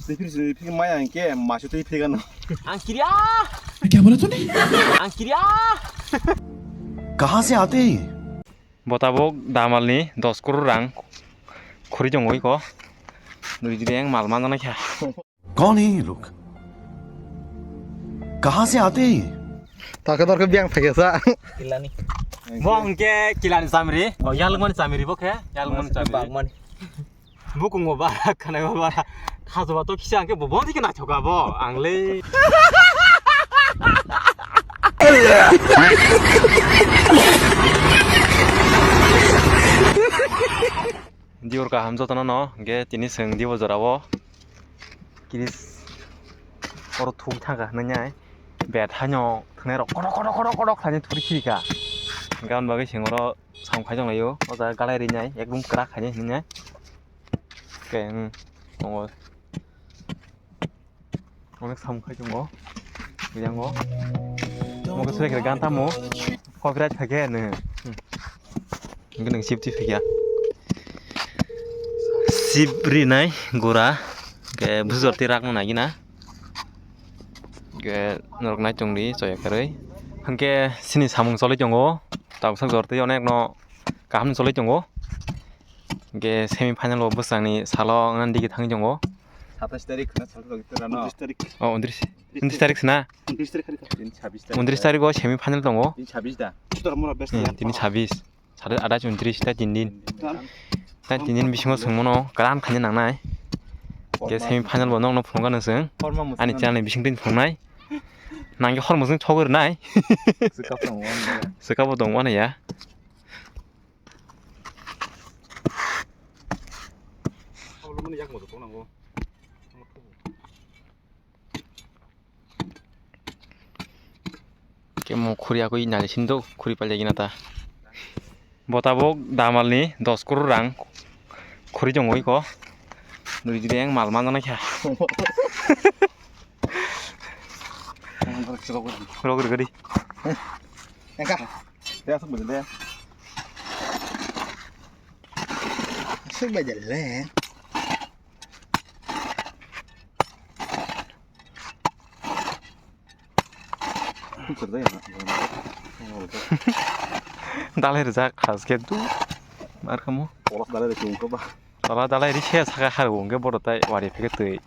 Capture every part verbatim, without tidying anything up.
Twi phiri sini phiri maya hingke masu twi phiri gano. Ang kiriya. Kya bola tune? Ang kiriya. Kahan se aate hain ye? Bo tabuk damalni dos crore rang khuri tongwi ko. Nui jide ang mal manjana kha. Kaun hai ye log? Kahan se aate hain ye? Tarka tarka biang phai sa. Kilani. Bo hingke kilani chamri. Oh, yalwngmani chamri bo khe. Yalwngmani chamri. Bagmani. Bukung bo bara, khana bo bara. Khajo ba to kisa hingke bo bondi khe naithoka bo. Ang le. Diyor kaham jotono no, hingke tini chwng dibo jorao. Kiris oro thuk thangkha hinwi nai. Bet haino thwnai rok kodok kodok kodok kodok khainai thuri khirika. Hingke aboni bagwi chwng oro samung khai tonglaio. O jaga galai rinai ekdum kwrak khainai hinwi nai. Hingke, hmm, tongo. Onek samung khai tongo. Yang o. Omo khe soi khe gan tamo. Copyright kha khe no. Hmm. Hingke nwng sip twi phai kha. Sip rinai gura. Hingke bujor twi rakno nai gina. Hingke norok nai tongdi choya karwi. Hingke sini samung choli tongo. Tabuk sak jor twi onek no kaham choli tongo. Hingke semi final bo bwsakni salo wngna digi thangwi tongo. Satais tarik na salo rok ito rano. Untris tarik. Oh, untris. Untris tarik sina. Untris tarik hari ka. Din sabis tarik. Untris tarik o semi final tongo. Din sabis da. Chutar mura best. Hmm, tini sabis. Sare adai untris ta tin din. Dan. Ta tin din bisingo sengmono karan khanya nangnai. Hingke semi final bo nokno phunukha nang seng. Ani channel ni bising tin phunuknai. Nangke hormo seng chogor nai. Sekap tongo. Sekap bo tongo ya. Kemo khuri akui nali sindo khuri paljagina ta. Bo tabuk damalni dos crore rang khuri tongwi ko. Nui jide ang mal manjana kha. Rok rwgadi. Engka. Ya, aswk bwdle. Aswk bwdle. Dalai rijak khas khe du. Mar kamo. Polos dalai rijak wngkha ba. Tola dalai ri se saka har wngkhe bodo tai wari phege twi.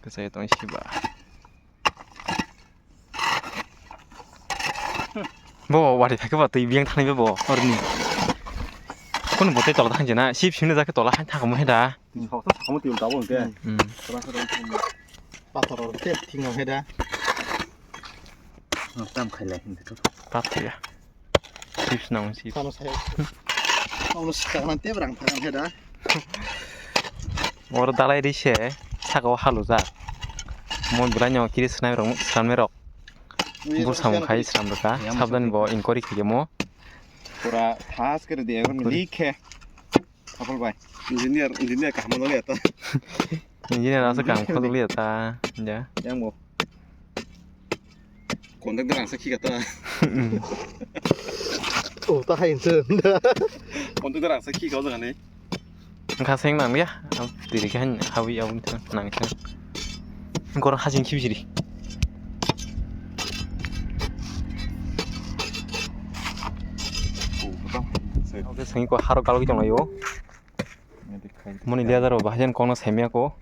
Kwchai tong siba. Bo wari phai khe ba twi biyang thani bo orni. Kun bo tei tola thang jena sip simne jakhe tola hai thang mo heda. Sok sok sakamo twi tabo hwnkhe. Hmm. Pathor rok tei thing no heda. Tam khai lai hwnkhe. Pathor ya. Chips nang chips. Tamo sai. Tamo sakna te brang thang heda. Oro dalai ri se saka o halujak. Mo belai no kiri swnam rok, swnam rok. Bur samung khai swnam rok ka. Sabdan bo inquiry khai mo. Pura fast kere de, ekdom likhe. Apol bai. Engineer, engineer kaham no le ta. Engineer asa kam khol le ta. Ja. Yang bo. Contact da rangsa khika ta. Oh, ta hai inse. Contact da rangsa khika o jani. Kha seng nang ya. Tiri khan hawi abun nang khan. Gor hajing khibisiri. Oke, seng ko haro kalo kitong ayo. Moni lejar bo bahai jan kongno saimya ko.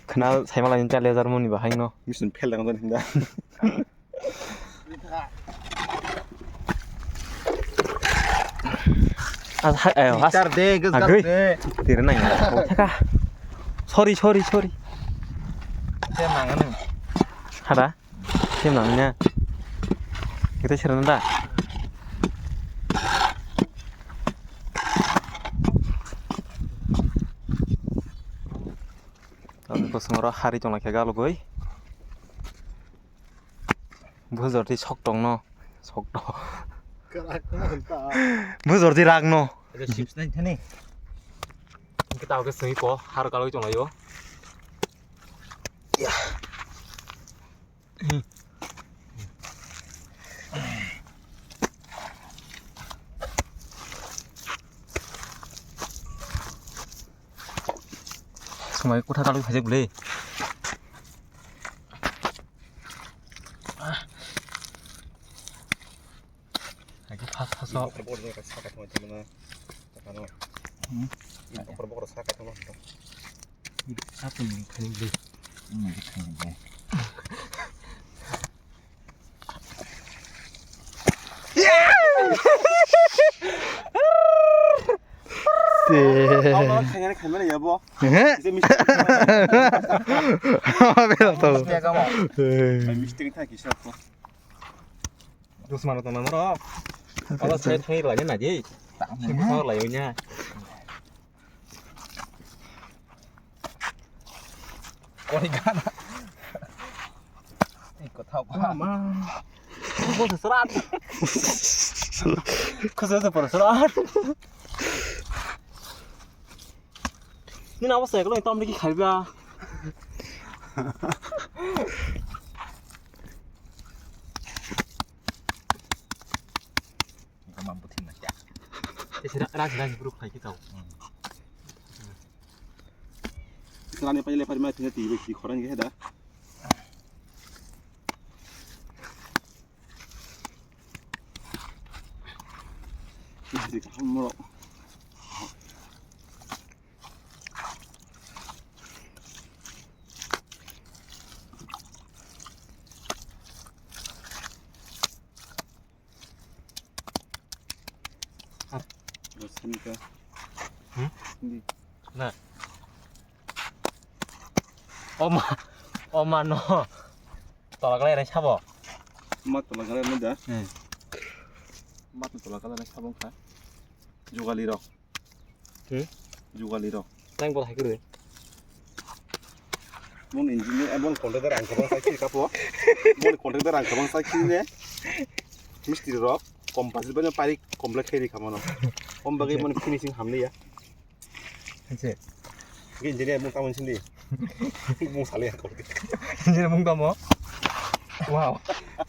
Khna saima lai cha lejar moni bahai no. Mission fail dang dan hinda. As hai ayo as. Tar de, gas gas de. Tira nang ya. Thaka. Sorry, sorry, sorry. Te mangano. Hara. Siyam nang nya. Kita sirana da. Ang kosong ro hari tong khe galugoi. Bujor di sok tong no. Sok to. Bujor di rag no. Ada chips nai thani. Kita oke sui ko har galugoi tong layo. Ya. Thumai kotha dalwi phaijak bwle. Hai khe fast fast o. Bor bor saka thangma thangma na. Sakano. Hmm. Bokor bokor saka thangma. Apun khani bwle. Hmm, khani bwle. Te. Abo khainani khaimani ya bo. He? Ise mistake. Abe to. Mistake kamo. Eh. Mistake thaki sa to. Dusmano to namaro. Abo sai thai lagi na di. Sim thai lagi nya. Kori gana. Iko thau pa. Mama. Khusu se serat. Khusu se pura serat. Nini abo cycle ni tam lagi khalba. Iko mampu thim na kya. Isi ra-, rasi, rasi buruk khai kita. Rani pai le pai ma thina ti bai ti khorang ge da. Isi ka mo. Sini ka. Hmm? Sini. Na. Oma, oma no. Tola kala erai sabo. Ma tola kala erai da. Hmm. Ma tola kala erai sabo kha. Jugali rok. Hmm? Jugali rok. Tang bol hai kuru. Mon engineer, eh, mon contractor ang kabang sai kiri kapo. Mon contractor ang kabang sai kiri ne. Mistri rok, composite banya pari complete kiri kamano. Om bagai mon finishing hamni ya. Hanse. Ge engineer mung tamon sindi. Mung sale ya kau. Engineer mung tamo. Wow.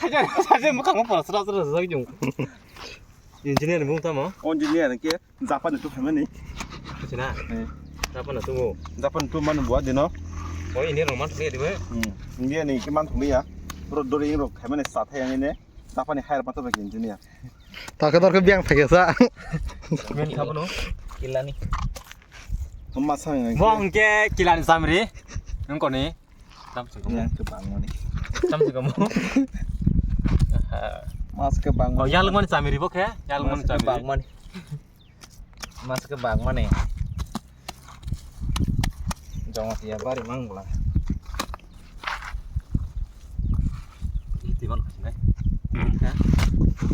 Saja saja mung kamu pura sera sera sera jung. Engineer mung tamo. Engineer ke Japan tu khamani. Sina. Eh. Japan tu. Japan tu manu buat dino. Oh India rok man thangli dibe. Hmm. India ni ke man thangli ya. Bro dori rok khamani sa thai yang ini. Japan ni hire mata bagi engineer. Takhe dorkhe biyang phai khe sa. Men kha bono? Kilani. Tama sang. Bo hwnkhe kilani chamri. Wngkoni. Chamsi komo. Yang khe bangmani. Chamsi komo. Mas khe bangmani. Oh, yalwngmani chamri bo khe? Yalwngmani chamri. Bangmani. Mas khe bangmani. Jongos ya bari mang bla. Ih, timan khasnai. Ha?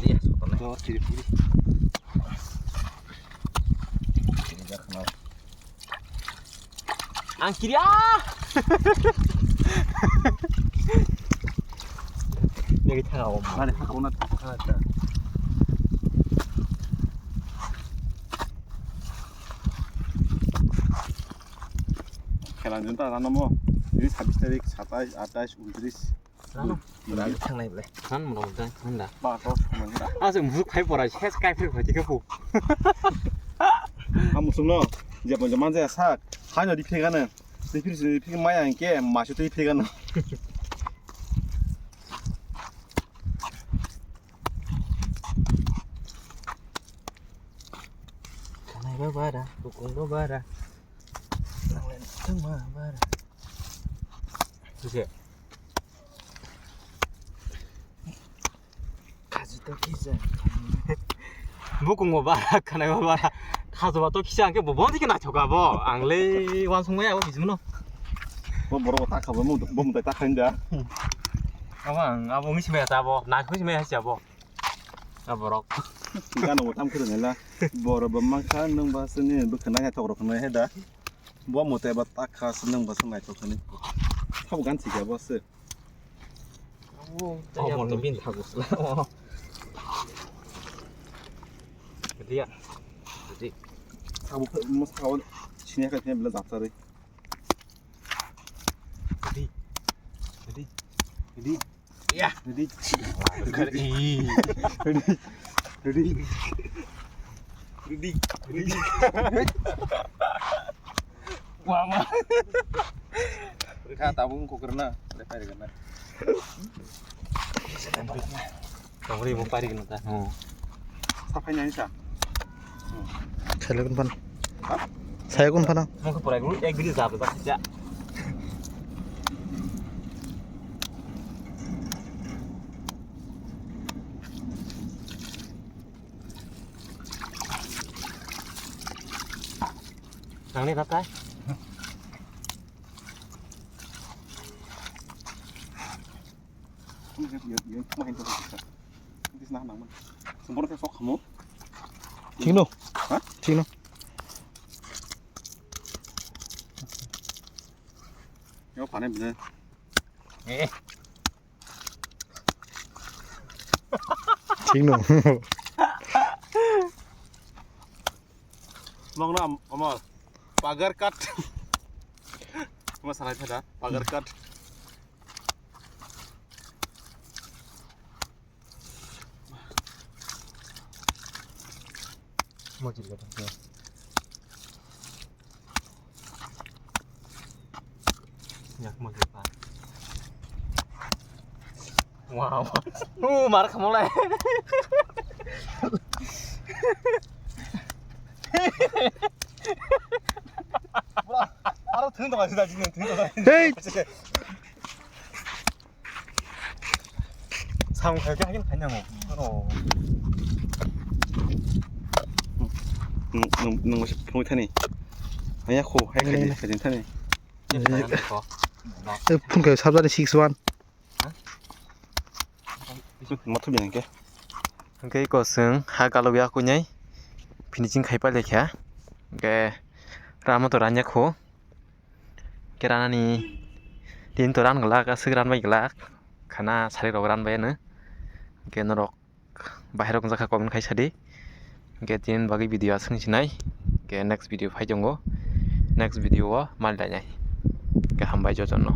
Iya, sotonai. Jongos chiri puri. Ini jak kenal. Ang kiri ah. Ini kita kau. Mana kau nak kau nak. Khela jun ta rano mo. Ini sabis tarik, satais, atais, untris. Rano. Rano thangnai ble. Han mo dai handa. Ba to mo da. Ase muzuk khai pora ses kai phri khai khe pu. Amusung no. Je bon jaman je sak. Hai no di phega na. Di phri di phri mai ang ke ma su di phega na. Kanai ba bara, bukung ba bara. Nang le tang ma bara. Suse. Kaji to kisa. Bukung ba bara, kanai ba bara. Kaji ba to kisa ang ke bo bon dike na thoka bo. Ang le wan sung ya bo bismo no. Bo borok ta kha bo mu bo mu ta kha inda. Abo ang abo ngi sime ta bo, na ngi sime ha sia bo. A borok. Gana bo tam khwrwng la. Boro bo mankha nwng ba sini bwkhwnai hai tok rok nai hai da. Bo mote ba tak kha se nwng ba se naithok khani. Thabo gan sikya bo se. Oh, mon bin thago sla. Dia. Jadi. Thabo mo thabo sini kha sini bela jap sari. Ready. Ready. Ready. Ya. Ready. Ready. Ready. Ready. Ready. Ready. Wah, wah. Rikha tabung kukur na, le pari gana. Tabung ibu pari gana ta. Hmm. Sapai nani sa. Saya kun pan. Hah? Saya kun pan. Mau ke pura guru, ek bidi zab zab ya. Nang ni rap tai? Thik no? Ha? Thik no? Yo, phane bine. Eh. Thik no. Mangno am-, amar. Pagar kat. Ama sanai thada, pagar kat. Mojil ka thangkhe. Yak mojil pa. Wow. Uh, mar khamole. Aro thung tong asi da jini thung tong. Hey. Samung khai khe haino khaina mo. Ano. Nung nung nung se phung thani. Haya kho hai khai khai thani. Phung khai sabjani six one. Mathu bini ke. Hingke iko seng ha galok ya kunyai finishing khai pai lekha. Hingke ramo to ranya kho. Ke ranani tin to ran glak, aswk ran bai glak. Khana sari rok ran bai no. Hingke norok bahai rok wngjakha comment khai sadi. Hingke tin bagwi video aswk sinai. Hingke next video phai tongo. Next video o mal dainai. Hingke hambai jotono.